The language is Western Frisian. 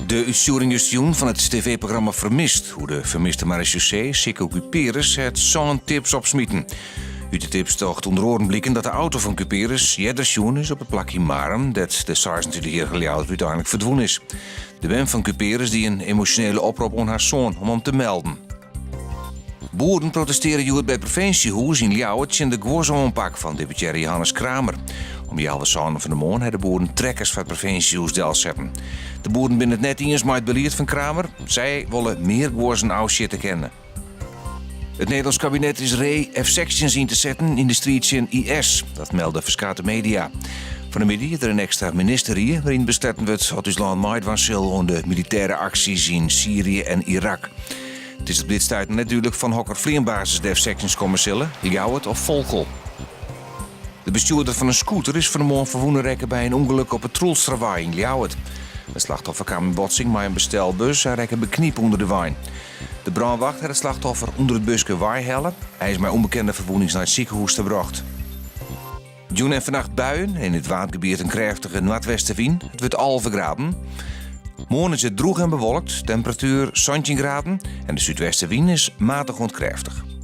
De útstjoering justerjûn fan it tv-programma Vermist oer de fermiste maresjaussee Sicco Cuperus hat sân tips opsmiten. Ut de tips docht ûnder oaren bliken dat de auto fan Cuperus earder sjoen is op it plak yn Marum dêr't de seisentweintichjierrige Ljouwerter úteinlik ferdwûn is. De mem fan Cuperus die in emosjonele oprop oan har soan om him te melden. Boeren protestearje hjoed by it provinsjehûs yn Ljouwert tsjin de guozze-oanpak fan deputearre Johannes Kramer. Om healwei sânen fan de moarn ha de boeren trekkers foar it provinsjehûs delsetten. De boeren binne it net iens mei it belied fan Kramer. Sy wolle mear guozzen ôfsjitte kinne. It Nederlânsk kabinet is ree F-sechstjins yn te setten yn de striid tsjin IS. Dat melde ferskate media. Fan 'e middei is der in ekstra ministerrie wêryn besletten wurdt oft ús lân meidwaan sil oan de militêre aksjes yn Syrië en Irak. It is op dit stuit net dúdlik fan hokker fleanbasis de F-sechstjins komme sille, Ljouwert of Volkel. De bestjoerder fan in scooter is fan 'e moarn ferwûne rekke by in ûngelok op 'e Troelstrawei yn Ljouwert. It slachtoffer kaam yn botsing mei in bestelbus en rekke beknypt ûnder de wein. De brânwacht hat it slachtoffer ûnder it buske weihelle. Hy is mei ûnbekende ferwûnings nei it sikehûs ta brocht. Jûn en fannacht buien, yn it Waadgebiet in krêftige noardwestewyn. It wurdt 11 graden. Moarn is it drûch en bewolkt, temperatuer 17 graden en de súdwestewyn is matich oant krêftich.